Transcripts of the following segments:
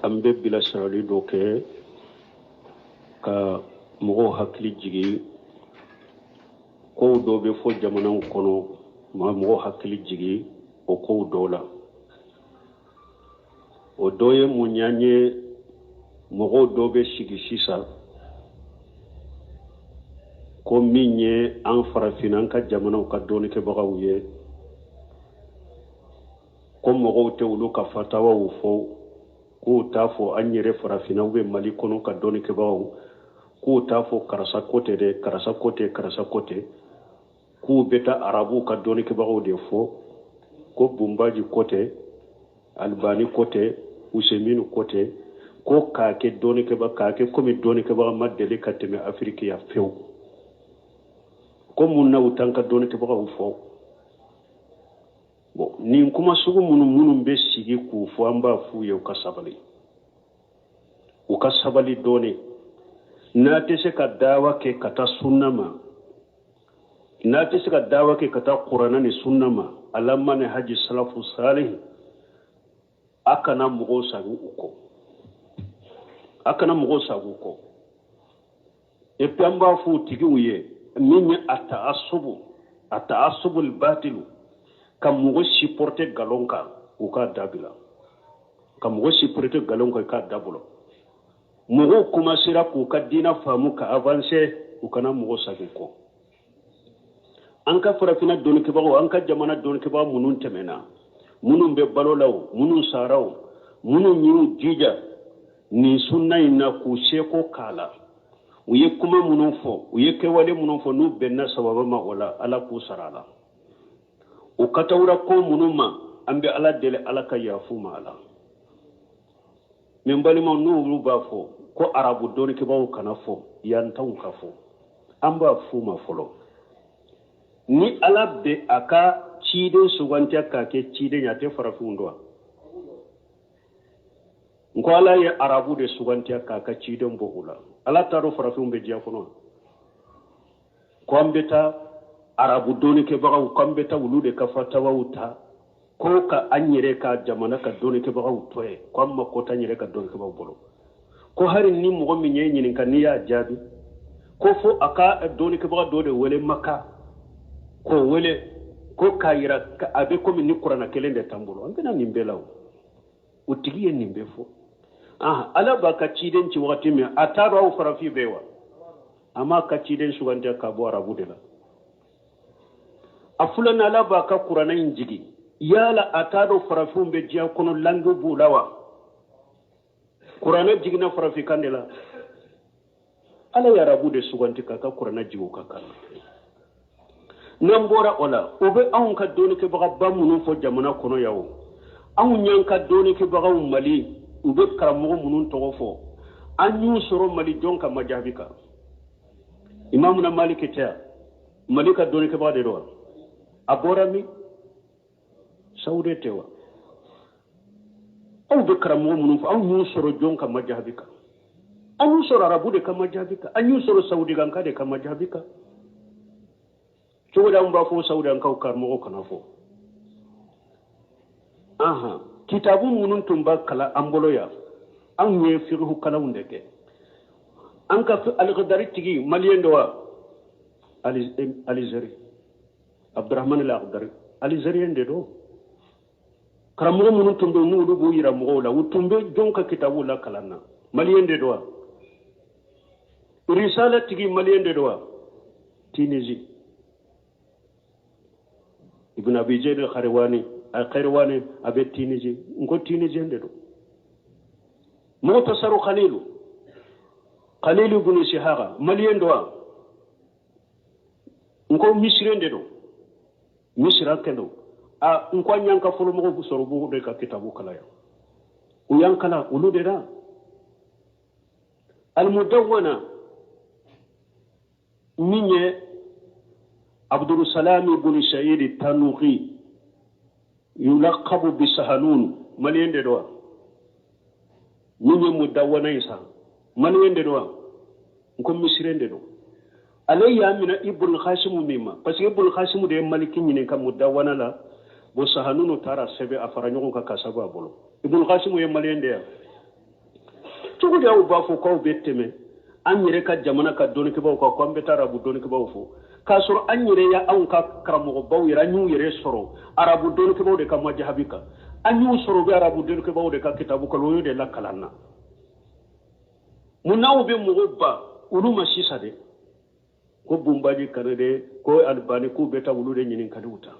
An bɛ bilasirali dɔ kɛ ka mɔgɔw hakili jigin kow dɔ bɛ fɔ jamanaw kɔnɔ ma mɔgɔw hakili jigin o kow dɔw la o dɔ ye mun y'an ye mɔgɔw dɔ bɛ sigi sisan ko min ye an farafinna an ka jamanaw ka dɔnnikɛbagaw ye ko mɔgɔw tɛ olu ka fatawaw fɔ k'u t'a fɔ an yɛrɛ farafinna ou bien mali kɔnɔ ka dɔnnikɛbagaw k'u t'a fɔ karisa ko tɛ dɛ karisa ko tɛ karisa ko tɛ k'u bɛ taa arabuw ka dɔnnikɛbagaw de fɔ ko bunbaji ko tɛ alibani ko tɛ useminu ko tɛ ko k'a kɛ dɔnnikɛba k'a kɛ komi dɔnnikɛbaga ma deli ka tɛmɛ afiriki yan fewu ko mun na u t'an ka dɔnnikɛbagaw fɔ bon nin kuma sugu minnu minnu bɛ sigi k'u fɔ an b'a f'u ye u ka sabali u ka sabali dɔɔni n'a tɛ se ka dawa kɛ ka taa sunna ma n'a tɛ se ka dawa kɛ ka taa kuranɛ ni sunna ma ala manhaji salafu salih a kana mɔgɔw sagu u kɔ a kana mɔgɔw sagu u kɔ et puis an b'a fɔ o tigiw ye min ye a taasubu a taasubu batilu ka mɔgɔ supporter nkalon kan u k'a dabila ka mɔgɔ supporter nkalon kan k'a dabila mɔgɔw commencera k'u ka diina faamu ka avancer u kana mɔgɔ sagin kɔ an ka farafinna dɔnnikɛbagaw an ka jamana dɔnnikɛbaga minnu tɛmɛna minnu bɛ balo la o minnu sara o minnu y'u jija nin sunna in na k'u seko k'a la u ye kuma minnu fɔ u ye kɛwale minnu fɔ n'u bɛnna sababa ma o la ala k'u sara a la u katawura ko minnu ma an bɛ ala deli ala ka yafu ma a la min balimaw n'olu b'a fɔ ko arabu dɔnnikɛbaaw kana fɔ yan taw ka fɔ an b'a f'u ma fɔlɔ ni ala bɛ a ka ciden sugantiya k'a kɛ ciden ye a tɛ farafinw dɔn wa n ko ala ye arabu de sugantiya k'a ka ciden bɔ u la ala t'a dɔn farafinw bɛ diɲɛ kɔnɔ ko an bɛ taa arabu dɔnnikɛbagaw ko an bɛ taa olu de ka fatawaw ta ko ka an yɛrɛ ka jamana ka dɔnnikɛbagaw to yen ko an mako t'an yɛrɛ ka dɔnnikɛbagaw bolo ko hali ni mɔgɔ min ye ɲininka n'i y'a jaabi ko fo a ka dɔnnikɛbaga dɔ de wele maka k'o wele ko k'a yira a bɛ komi ni kuranna kelen de t'an bolo an bɛna nin bɛɛ la o o tigi ye nin bɛɛ fɔ ala b'a ka ciden ci wagati min a t'a dɔn aw farafin bɛ wa a m'a ka ciden sugandiya ka bɔ arabu de la a filanan ala b'a ka kuranɛ in jigin yala a t'a dɔn farafinw bɛ diɲɛ kɔnɔ langue b'u la wa kuranɛ jiginna farafinkan de la ala ye arabu de suganti k'a ka kuranɛ jigin u ka kan na n'an bɔra o la u bɛ anw ka dɔnnikɛbagaba minnu fɔ jamana kɔnɔ yan o anw y'an ka dɔnnikɛbagaw mali u bɛ karamɔgɔ minnu tɔgɔ fɔ an y'u sɔrɔ mali jɔn ka majabi kan imamuna maliki tɛ yan mali ka dɔnnikɛbaga de don wa a bɔra min sawude tɛ wa aw bɛ karamɔgɔ minnu fɔ anw y'u sɔrɔ jɔn ka majabi kan an y'u sɔrɔ arabu de ka majabi kan an y'u sɔrɔ sawudikanka de ka majabi kan cogo di anw b'a fɔ sawudikankaw karamɔgɔ kana fɔ ahan kitabu minnu tun b'a kalan an bolo yan anw ye fikihu kalanw de kɛ an ka alikidari tigi maliyɛn don wa alizeri abdurahmani lakidari alizeriyɛn de don karamɔgɔ minnu tun bɛ n'olu b'u yira mɔgɔw la u tun bɛ jɔn ka kitabu la kalan na maliyɛn de don wa risala tigi maliyɛn de don wa tunisie ibn abi zayd al-khariwani al-khariwani a bɛ tunisie n ko tunisien de don muktasaru khalilu khalilu ibn sihaga maliyɛn don wa n ko misirien de don misira kɛ don a n ko an y'an ka fɔlɔmɔgɔw sɔrɔ b'u de ka kitabu kalan yan u y'an kalan olu de la almudawwana min ye abdulsalami bun sayidi tanuki yulakabu bisahanun maliyɛn de don wa min ye mudawana ye sa maliyɛn de don wa n ko misirien de don ale y'a minɛ ibn kasimu min ma parce que ibn kasimu de ye maliki ɲininka mudawana la bon sahanunu taara sɛbɛn a fara ɲɔgɔn kan ka sɛbɛn a bolo ibn kasimu ye maliyɛn de ye Cogo di aw b'a fɔ k'aw bɛ tɛmɛ an yɛrɛ ka jamana ka dɔnnikɛbaaw kan, ko an bɛ taa arabu dɔnnikɛbaaw fɔ, k'a sɔrɔ an yɛrɛ ya anw ka karamɔgɔbaw yɛrɛ, an y'u yɛrɛ sɔrɔ arabu dɔnnikɛbaaw de ka majahabi kan, an y'u sɔrɔ u bɛ arabu dɔnnikɛbaaw de ka kitabu kan, o y'o de lakalan na. Mun n'aw bɛ mɔgɔw ba olu ma sisan de, ko bunbaji kana de, ko alibani k'u bɛ taa olu de ɲininkaliw ta.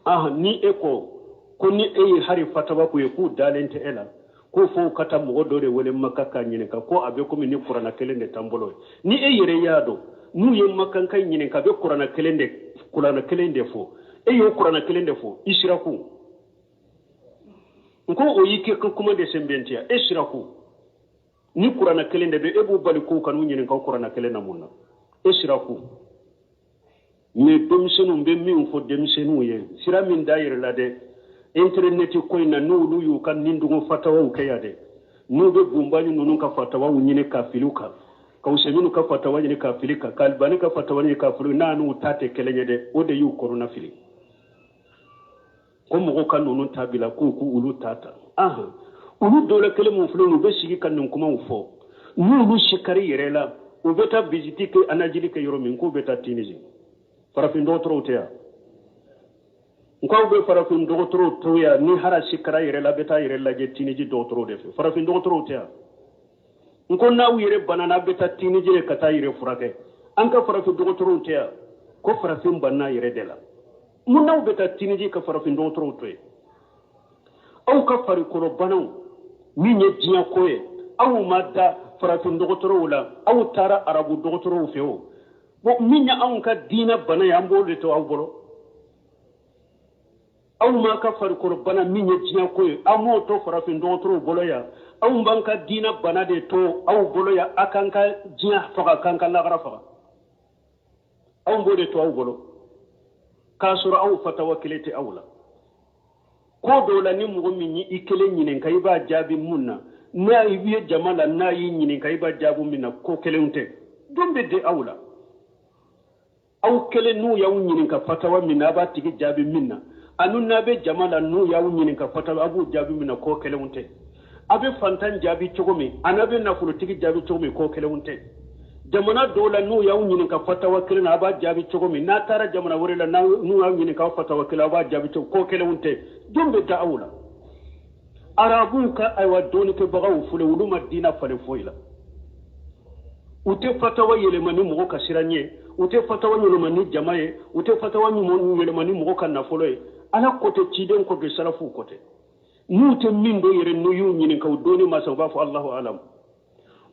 Ah, ni e ko ko ni e ye hari fatawa k'u ye k'u dalen tɛ e la, ko fo ka taa mɔgɔ dɔ de wele Maka k'a ɲininka, ko a bɛ komi ni kuranna kelen de t'an bolo ye. Ni e yɛrɛ y'a dɔn n'u ye makanka ɲininka, a bɛ kuranna kelen de fɔ, e y'o kuranna kelen de fɔ, i sira ko n ko o y'i kɛ ka kuma de sɛnbɛntiya, e sira ko ni kuranna kelen de bɛ e b'u bali k'u kan'u ɲininka o kuranna kelen na mun na, e sira ko. Mais denmisɛnninw bɛ min fɔ denmisɛnninw ye, sira min da yɛrɛ la dɛ, internet ko in na, n'olu y'u ka nindugu fatawaw kɛ yan dɛ, n'u bɛ bunbaji ninnu ka fatawaw ɲini ka fili u kan, ka Useminu ka fatawa ɲini ka fili kan, ka Albani ka fatawa ɲini ka fili, n'a n'u ta tɛ kelen ye dɛ, o de y'u kɔnɔna fili. Ko mɔgɔw ka ninnu ta bila k'u k'u olu ta ta, ahan, olu dɔw la kelen mun filɛ, u bɛ sigi ka nin kumaw fɔ, n'olu sikari yɛrɛ la, u bɛ taa visite kɛ, anajili kɛ yɔrɔ min, k'u bɛ taa Tunisie, farafin dɔgɔtɔrɔw tɛ yan, n k'aw bɛ farafin dɔgɔtɔrɔw to yan, ni hara sikara yɛrɛ la, a bɛ taa yɛrɛ lajɛ Tunisie dɔgɔtɔrɔw de fɛ, farafin dɔgɔtɔrɔw tɛ yan. N ko n'aw yɛrɛ banna, n'a bɛ taa Tunisie de ka taa yɛrɛ furakɛ, an ka farafin dɔgɔtɔrɔw tɛ yan. Ko farafin banna yɛrɛ de la, mun n'aw bɛ taa Tunisie ka farafin dɔgɔtɔrɔw to yen? Aw ka farikolo banaw min ye diɲɛ ko ye, aw ma da farafin dɔgɔtɔrɔw la, aw taara arabu dɔgɔtɔrɔw fɛ. O bon, min ye anw ka diinɛ bana ye, an b'o de to aw bolo. Aw m'a ka farikolo bana min ye diɲɛ ko ye, aw m'o to farafin dɔgɔtɔrɔw bolo yan, anw b'an ka diinɛ bana de to aw bolo yan, a k'an ka diɲɛ faga, k'an ka lagara faga, anw b'o de to aw bolo, k'a sɔrɔ aw fatawa kelen tɛ aw la. Ko dɔw la, ni mɔgɔ min ye i kelen ɲininka, i b'a jaabi mun na, n'a i ye jama la, n'a y'i ɲininka, i b'a jaabi min na, ko kelenw tɛ. Don bɛ di aw la, aw kelen n'u y'aw ɲininka fatawa min na, a b'a tigi jaabi min na, ani n'a bɛ jama la, n'u y'aw ɲininka fatawa, a b'u jaabi min na, ko kelenw tɛ. A bɛ fantan jaabi cogo min, ani a bɛ nafolotigi jaabi cogo min, ko kelenw tɛ. Jamana dɔw la, n'u y'aw ɲininka fatawa kelen na, a b'a jaabi cogo min, n'a taara jamana wɛrɛ la, n'u y'aw ɲininka fatawa kelen, a b'a jaabi cogo, ko kelenw tɛ. Don bɛ da aw la. Arabuw ka ayiwa dɔnnikɛbagaw filɛ, olu ma diinɛ falen foyi la. U tɛ fatawa yɛlɛma ni mɔgɔ ka siran ɲɛ, u tɛ fatawa yɛlɛma ni jama ye, u tɛ fatawa yɛlɛma ni mɔgɔ ka nafolo ye. Ala ko tɛ, ciden ko tɛ, salafuw ko tɛ. N'u tɛ min dɔn yɛrɛ, n'u y'u ɲininka o dɔnni ma sɔn, u b'a fɔ Allahu alam,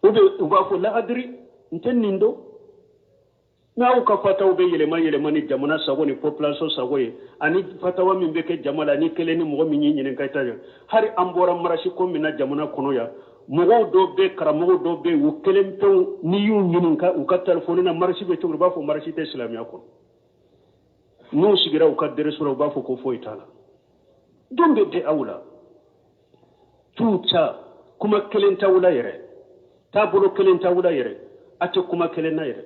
ou bien u b'a fɔ la adri, n tɛ nin dɔn. N'aw ka fataw bɛ yɛlɛma yɛlɛma ni jamana sago ni population sago ye, ani fatawa min bɛ kɛ jama la, ni kelen ni mɔgɔ min y'i ɲininka i ta ye. Hali an bɔra marasi ko min na jamana kɔnɔ yan, mɔgɔw dɔw bɛ, karamɔgɔw dɔw bɛ yen, u kelen pewu, n'i y'u ɲininka u ka telefɔni na marasi bɛ cogo di, u b'a fɔ marasi tɛ silamɛya kɔnɔ. N'u sigira u ka dereso la, u b'a fɔ ko foyi t'a la. Don bɛ di aw la, t'u ca kuma kelen t'aw la yɛrɛ, taabolo kelen t'aw la yɛrɛ, a tɛ kuma kelen na yɛrɛ.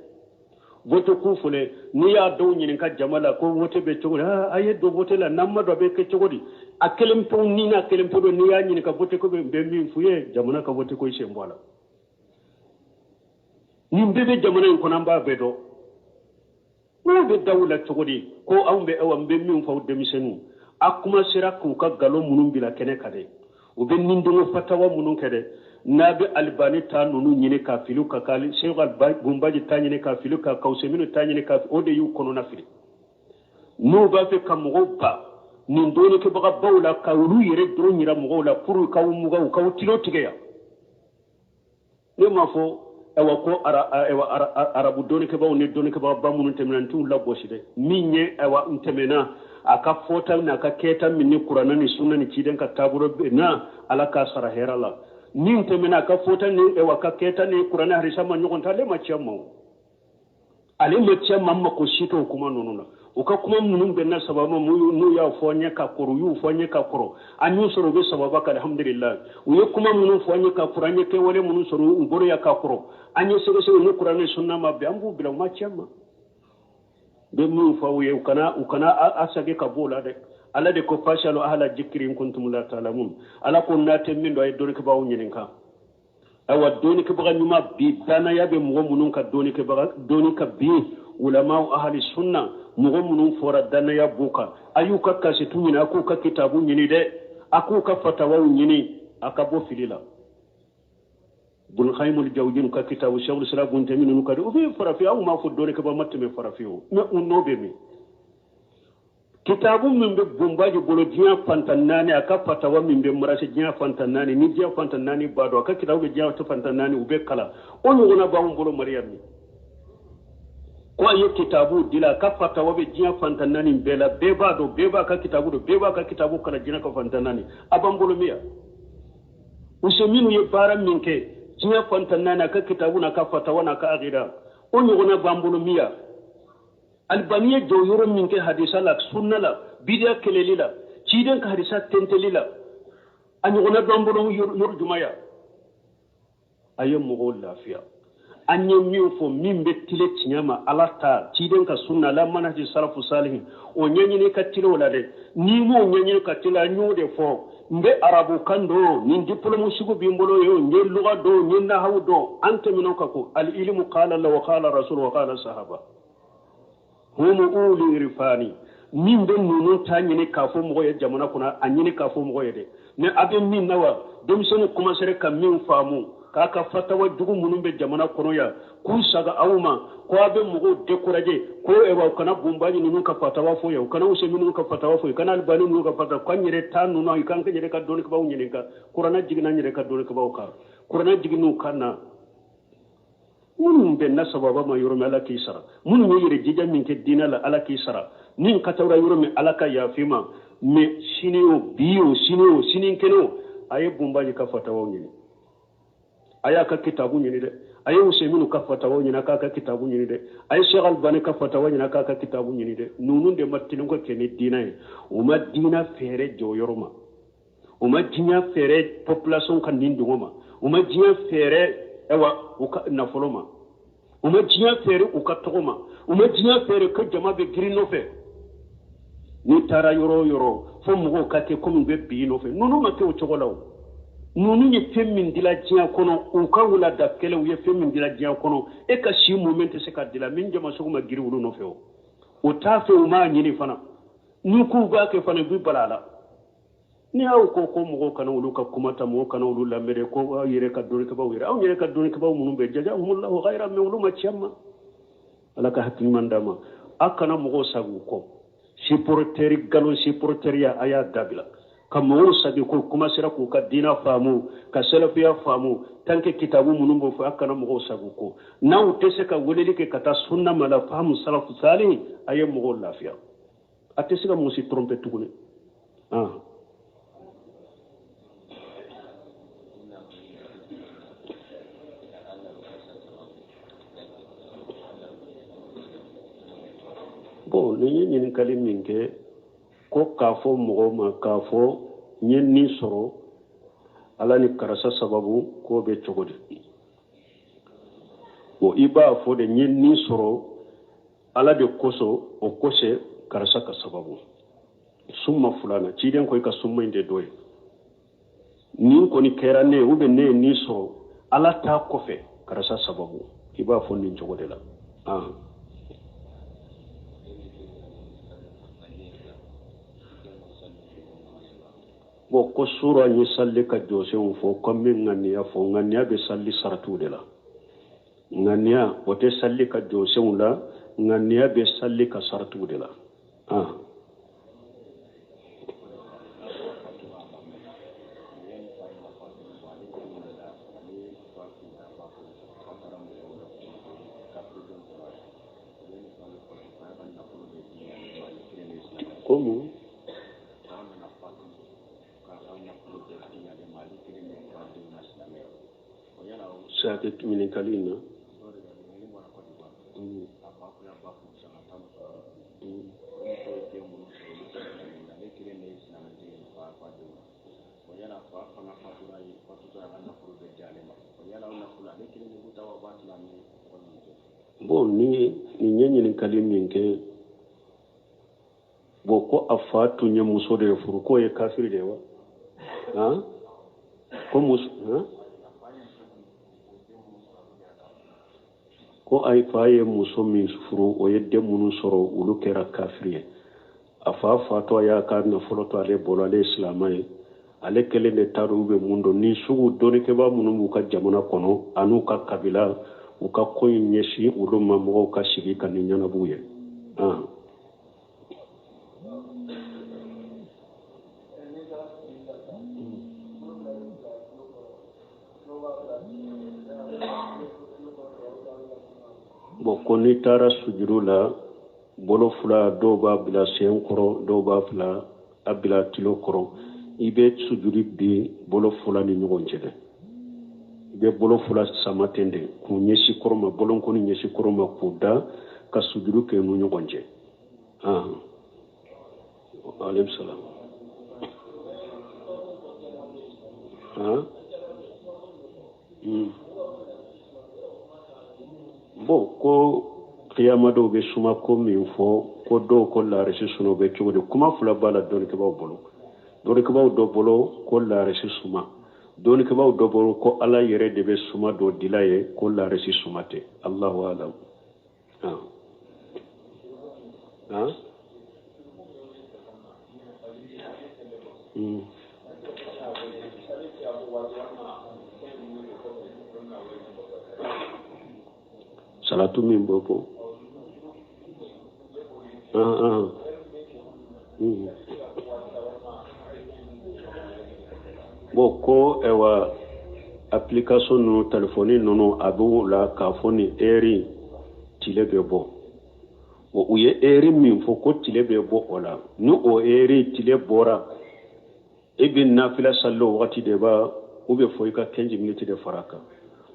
Vote ku filɛ, n'i y'a dɔw ɲininka jama la ko vote bɛ cogo di, a ye don vote la, n'an ma dɔn a bɛ kɛ cogo di, a kelen pewu ni n'a kelen pewu, n'i y'a ɲininka vote ko bɛ min f'u ye, jamana ka vote ko i sen bɔ a la. Nin bɛɛ bɛ jamana in kɔnɔ, an b'a bɛɛ dɔn. N'o bɛ daw la cogo di ko anw bɛ awa? N bɛ min fɔ aw denmisɛnninw, a kuma sera k'u ka nkalon minnu bila kɛnɛ kan dɛ, u bɛ nindenko fatawa minnu kɛ dɛ, n'a bɛ Alibani ta ninnu ɲini ka fili ka k'ale Seku Gunbaji ta ɲini ka fili ka Kawuseminu ta ɲini ka, o de y'u kɔnɔna fili. N'u b'a fɛ ka mɔgɔw ba nin dɔnnikɛbagabaw la, ka olu yɛrɛ dɔrɔn yira mɔgɔw la pour k'aw mugan k'aw tilo tigɛ yan. Ne m'a fɔ ayiwa ko ayiwa arabu dɔnnikɛbaaw ni dɔnnikɛbagaba minnu tɛmɛna, n t'u lagosi dɛ. Min ye ayiwa n tɛmɛna a ka fɔta n'a ka kɛta min ni kuranɛ ni sunna ni ciden ka taabolo bɛ na, Ala k'a sara hɛrɛ la. Min tɛmɛna a ka fɔta ni ayiwa ka kɛta ni kuranɛ hadisa ma ɲɔgɔn ta, ale ma tiɲɛ ma, o ale ma tiɲɛ ma, mako si t'o kuma ninnu na. U ka kuma minnu bɛnna sababa ma, n'u y'a fɔ an ye ka kɔrɔ, u y'u fɔ an ye ka kɔrɔ, an y'u sɔrɔ u bɛ sababa kan, alhamdulilayi. U ye kuma minnu fɔ an ye ka kɔrɔ, an ye kɛwale minnu sɔrɔ u bolo yan ka kɔrɔ, an ye sɛgɛsɛgɛ ni kuranɛ sunna ma bɛn, an b'u bila, u ma tiɲɛ ma. N bɛ min fɔ aw ye, u kana a segin ka bɔ o la dɛ. Ala de ko fasalu ahla jikiri in kuntum la ta'lamun. Ala ko n'a tɛ min dɔn, a ye dɔnnikɛbagaw ɲininka. Ayiwa, dɔnnikɛbaga ɲuman bi, danaya bɛ mɔgɔ minnu ka dɔnnikɛbaga dɔnni ka bi, ulamaw ahali sunna, mɔgɔ minnu fɔra danaya b'u kan, a y'u ka kasetu ɲini, a k'u ka kitabu ɲini dɛ, a k'u ka fatawaw ɲini, a ka bɔ fili la. Bulkhayimul Jawjin ka kitabu, Sheikhul Islam Ibn Taymiyyah ninnu ka di u bɛ farafin. Anw m'a fɔ dɔnnikɛbaga ma tɛmɛ farafin o, mais u nɔ bɛ min? Kitabu min bɛ Bunbaji bolo diɲɛ fantan naani, a ka fatawa min bɛ marase diɲɛ fantan naani, ni diɲɛ fantan naani b'a dɔn, a ka kitabu bɛ diɲɛ fantan naani, u bɛ kalan, o ɲɔgɔnna b'anw bolo Mali yan min ko a ye kitabu dila, a ka fatawa bɛ diɲɛ fantan naani bɛɛ la, bɛɛ b'a dɔn, bɛɛ b'a ka kitabu dɔn, bɛɛ b'a ka kitabu kalan diɲɛ ka fantan naani, a b'an bolo min yan? Usɛminu ye baara min kɛ diɲɛ fantan naani, a ka kitabu n'a ka fatawa n'a ka akida, o ɲɔgɔnna b'an bolo min yan? Albani ye jɔyɔrɔ min kɛ hadisa la, sunna la, bidiya kɛlɛli la, ciden ka hadisa tenteli la, a ɲɔgɔnna b'an bolo yɔrɔ jumɛn yan? A ye mɔgɔw lafiya. An ye min fɔ, min bɛ tile tiɲɛ ma, Ala ta, ciden ka sunna la, manhaji salafu salihin, o ɲɛɲini ka tile o la dɛ. N'i m'o ɲɛɲini ka tile, an y'o de fɔ. N bɛ arabukan dɔn, nin diplôme sugu bɛ n bolo ye, n ye luga dɔn, n ye nahawu dɔn, an tɛmɛn'o kan ko al ilmu qala Allah wa qala rasul wa qala sahaba humu uli irfani. Min bɛ ninnu ta ɲini k'a fɔ mɔgɔ ye jamana kɔnɔ, a ɲini k'a fɔ mɔgɔ ye dɛ. Mais a bɛ min na wa, denmisɛnninw commencera ka min faamu, k'a ka fatawa jugu minnu bɛ jamana kɔnɔ yan, k'u saga aw ma ko a bɛ mɔgɔw décourager, ko ewa u kana Bunbaji ninnu ka fatawa fɔ yan, u kana Usɛmi ninnu ka fatawa fɔ yan, u kana Albani ninnu ka fatawa, k'an yɛrɛ ta ninnu, i k'an yɛrɛ ka dɔnnikɛbaaw ɲininka. Kuranɛ jiginna an yɛrɛ ka dɔnnikɛbaaw kan, kuranɛ jiginn'u kan na. Minnu bɛnna sababa ma yɔrɔ min, Ala k'i sara. Minnu ye yɛrɛ jija min kɛ diinɛ la, Ala k'i sara. Ni katawra yɔrɔ min, Ala ka yafa ma. Mais sini o, bi o, sini o, sinikɛnɛ o, a ye Bunbaji ka fatawaw ɲini, a y'a ka kitabu ɲini dɛ. A ye Usɛminu ka fatawaw ɲini, a k'a ka kitabu ɲini dɛ. A ye Sheikh Albani ka fatawa ɲini, a k'a ka kitabu ɲini dɛ. Ninnu de ma tilen ko kɛ ni diinɛ ye. U ma diinɛ fɛɛrɛ jɔyɔrɔ ma, u ma diɲɛ fɛɛrɛ population ka nin dungɔ ma, u ma diɲɛ fɛɛrɛ ayiwa u ka nafolo ma, u ma diɲɛ fɛɛrɛ u ka tɔgɔ ma, u ma diɲɛ fɛɛrɛ ko jama bɛ girin nɔfɛ. N'i taara yɔrɔ o yɔrɔ, fo mɔgɔw ka kɛ komi u bɛ bi nɔfɛ. Ninnu ma kɛ o cogo la o. Ninnu ye fɛn min dila diɲɛ kɔnɔ, u ka wulada kɛlɛ, u ye fɛn min dila diɲɛ kɔnɔ, e ka si mumɛ tɛ se ka dila min jama sugu ma girin olu nɔfɛ o. O t'a fɛ, u m'a ɲini fana. N'u k'u b'a kɛ fana, u bɛ bala a la. Ni aw ko ko mɔgɔw kana olu ka kuma ta, mɔgɔw kana olu lamɛn dɛ, ko aw yɛrɛ ka dɔnnikɛbaaw yɛrɛ, anw yɛrɛ ka dɔnnikɛbaaw minnu bɛ jazahumullahu khairan, mais olu ma tiɲɛ ma. Ala ka hakili ɲuman d'a ma. A kana mɔgɔw sago u kɔ. Supporteri galon supporteriya, a y'a dabila ka mɔgɔw sagi ko commencera k'u ka diina faamu, ka salafiya faamu. Tant que kitabu minnu b'o fɔ, a kana mɔgɔw sago kɔ. N'aw tɛ se ka weleli kɛ ka taa sunna ma la faamu salafu salih, a ye mɔgɔw lafiya. A tɛ se ka mɔgɔ si tromper tuguni. Bon, ni ye ɲininkali min kɛ ko k'a fɔ mɔgɔw ma k'a fɔ n ye nin sɔrɔ Ala ni karisa sababu, k'o bɛ cogo di? Bon, i b'a fɔ de n ye nin sɔrɔ Ala de kosɔn, o kosɔn karisa ka sababu. Summa fulana ciden ko i ka summa in de dɔ ye. Nin kɔni kɛra ne ye, ou bien ne ye nin sɔrɔ Ala ta kɔfɛ karisa sababu. I b'a fɔ nin cogo de la. Bon, ko sura n ye salli ka jɔsenw fɔ, ko n bɛ ŋaniya fɔ. Ŋaniya bɛ salli saratiw de la. Ŋaniya o tɛ salli ka jɔsenw la, ŋaniya bɛ salli ka saratiw de la. Komu se ka kɛ ɲininkali in na. Bon, ni nin ye ɲininkali min kɛ, Bon, ko a fa tun ye muso de ye furu, k'o ye kafiri de ye wa? Han, ko muso, han, ko a fa ye muso min furu, o ye den minnu sɔrɔ, olu kɛra kafiri ye. A fa fatɔ, a y'a ka nafolo to ale bolo, ale ye silamɛ ye, ale kelen de t'a dɔn u bɛ mun dɔn. Ni sugu dɔnnikɛbaa minnu b'u ka jamana kɔnɔ an'u ka kabila, u ka ko in ɲɛsin olu ma, mɔgɔw ka sigi ka nin ɲɛnab'u ye. Bon, ko n'i taara sujudu la, bolo fila, dɔw b'a bila sen kɔrɔ, dɔw b'a fila a bila tulo kɔrɔ. I bɛ sujudi bin bolo fila ni ɲɔgɔn cɛ dɛ. I bɛ bolo fila sama ten de k'u ɲɛsin kɔrɔ ma, bolonkɔni ɲɛsin kɔrɔ ma, k'u da ka sujudu kɛ n'u ɲɔgɔn cɛ. Aleykum salam. Bon, ko kiyama dɔw bɛ suma ko min fɔ, ko dɔw ko laarisi suma bɛ cogo di? Kuma fila b'a la dɔnnikɛbaaw bolo. Dɔnnikɛbaaw dɔ bolo ko laarisi suma, dɔnnikɛbaaw dɔ bolo ko Ala yɛrɛ de bɛ suma dɔ dila ye, ko laarisi suma tɛ. Allahu alam. Han. Salatu min bɔ ko ah. Bon, ko ɛwa application ninnu, telefɔni ninnu, a b'o la k'a fɔ ni heure tile bɛ bɔ. U ye heure min fɔ ko tile bɛ bɔ o la, ni o heure tile bɔra, e bɛ nafila sali o wagati de b'a ou bien fo i ka 15 minutes de fara a kan,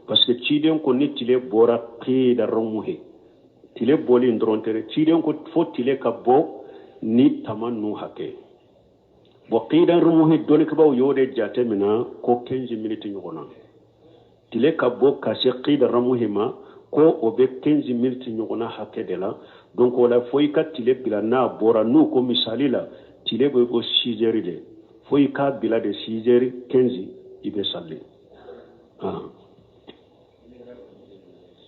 parce que ciden ko ni tile bɔra qida rumuhi, tile bɔli dɔrɔn tɛ dɛ, ciden ko fo tile ka bɔ ni tama nu hakɛ. Bon, qida rumuhi, dɔnnikɛbaaw y'o de jate minɛ ko 15 minutes ɲɔgɔn na tile ka bɔ ka se qida rumuhi ma, ko o bɛ 15 minutes ɲɔgɔnna hakɛ de la. Donc o la, fo i ka tile bila n'a bɔra, n'u ko misali la tile bɛ bɔ 6 heures de, fo i k'a bila de 6 heures 15 i bɛ sali.